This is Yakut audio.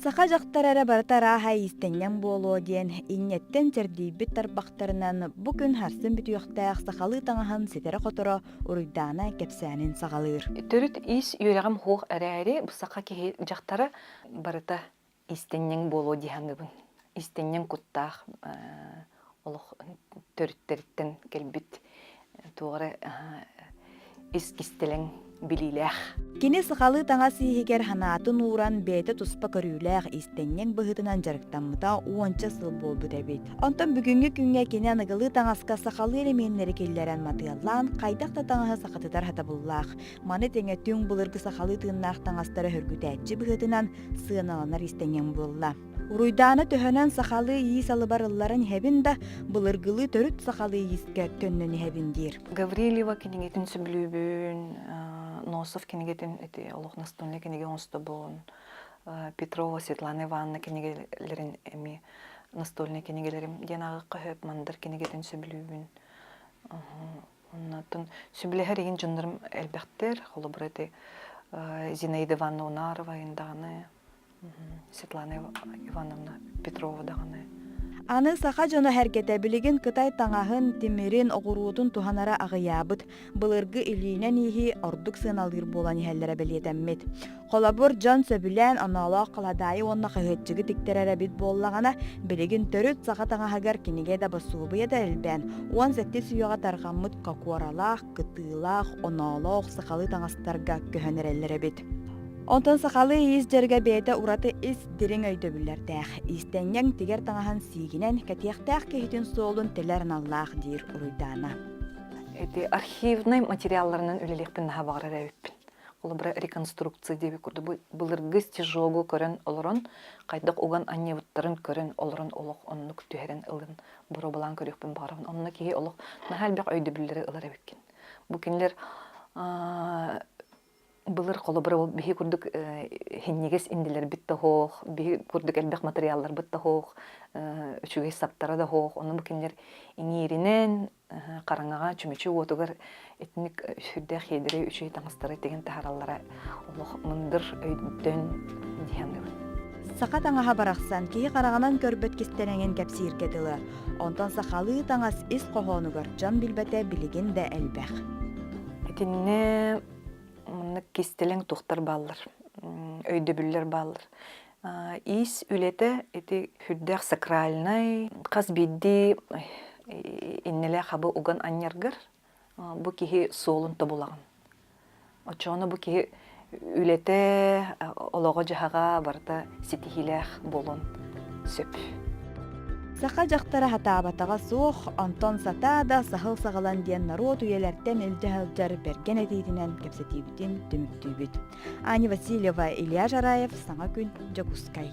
Саха дьахтара эрэ барыта арааһа иистэнньэҥ буолуо диэн инньэттэн чэрдийбит тарбахтарынан бу күн харсын бүтүөхтээх сахалыы таҥаһын ситэрэ-хоторо Уруйдаана кэпсээнин саҕалыыр. Төрүт иис үөрэҕим суох эрээри, бу саха киһи дьахтара барыта иистэнньэҥ буолуо дии саныыбын. Иистэнньэҥ куттаах олох төрүттэриттэн кэлбит туох эрэ ис кистэлэҥ билиилээх. Кини сахалыы таҥас ииһигэр санаатын ууран бэйэтэ туспа көрүүлээх иистэнньэҥ быһыытынан дьарыктаммыта уонча сыл буолбут эбит. Онтон бүгүҥҥү күҥҥэ кини аныгылыы таҥаска сахалыы элэмиэннэри киллэрэн матыаллаан хайдах да таҥаһы сахатытар сатабыллаах. Маны тэҥэ түҥ былыргы сахалыы тыыннаах таҥастары сөргүтээччи быһыытынан сыаналанар иистэнньэҥ буолла. Уруйдаана төһөнөн сахалыы иис алыбар ылларан иһэбин да, былыргылыы төрүт сахалыы иискэ төннөн иһэбин диир. Гаврильева кинигэтин сөбүлүүбүн, Носов кинигэтин ити олох настольный кинигэ оҥостобун, Петрова Светлана Ивановна кинигэлэрин эмиэ настольный кинигэлэрим диэн ааҕыахха сөп, Мандар кинигэтин сөбүлүүбүн. Оннуттан сөбүлэһэр игин дьоннорум элбэхтэр, холобура ити Зинаида Ивановна Унарова даҕаны Светлана Ивановна Петрова даҕаны. Аны саха дьоно сэргэтэ билигин Кытай таҥаһын, тимирин, оҕуруотун туһанара аҕыйаабыт, былыргы илиинэн ииһи ордук сыаналыыр буолан иһэллэрэ бэлиэтэммит. Холобур, дьон сөбүлээн оноолоох халадаайы уонна хаһыаччыгы тиктэрэр эбит буоллаҕына, билигин төрүт саха таҥаһыгар кинигэ да босуобуйа да элбээн, 17 үйэҕэ тарҕаммыт кокуоралаах, кытыылаах, оноолоох сахалыы таҥастарга көһөн эрэллэр эбит. Онтон сахалыы иис дьарыга бэйэтэ ураты ис дириҥ өйдөбүллэрдээх. Иистэнньэҥ тигэр таҥаһын сиигинэн кэтиэхтээх киһитин суолун тэлэр аналлаах диир Уруйдаана. Ити архивнай материалларынан үлэлиэхпин наһаа баҕарар эбиппин. Холобура, реконструкция диэбит курдук бу былыргы стежогу көрөн олорон, хайдах уган анньыбыттарын көрөн олорон олох оннук түһэрэн ылын боруобалаан көрүөхпүн баҕарабын. Онно киһи олох наһаа элбэх өйдөбүллэри ылар эбиккин. Бу кинилэр былыр холобура ол биһи курдук хинньигэс индилэрбит да суох, биһи курдук элбэх матырыйаалларбыт да суох, үчүгэй саптара да суох. Ону бу кинилэр иҥииринэн, хараҥаҕа чүмэчи уотугар итинник сүрдээх иэдэрэй үчүгэй таҥастары тигэн таһаараллара олох мындыр өйдөөн дии саныыбын. Саха таҥаһа барахсан киһи хараҕынан көрбөт кистэлэҥин кэпсииргэ дылы. Онтон сахалыы таҥас ис хоһоонугар дьон билбэтэ билигин да элбэх. Итиннэ маннык кистэлэҥ туохтар бааллар, өйдөбүллэр бааллар. Иис үлэтэ ити сүрдээх сакральнай, хас биирдии иннэлээх хабы уган анньаргар бу киһи суолун тобулаҕын. Оччоҕуна бу киһи үлэтэ, олоҕо-дьаһаҕа барыта ситиһиилээх буолуон сөп. Саха дьахтара сатаабатаҕа суох, онтон сатаа да саһыл саҕалан диэн норуот үйэлэртэн илдьэ сылдьар бэргэн этиитинэн кэпсэтиибитин түмүктүүбүт. Аня Васильева, Илья Жараев, Саҥа күн, Дьокуускай.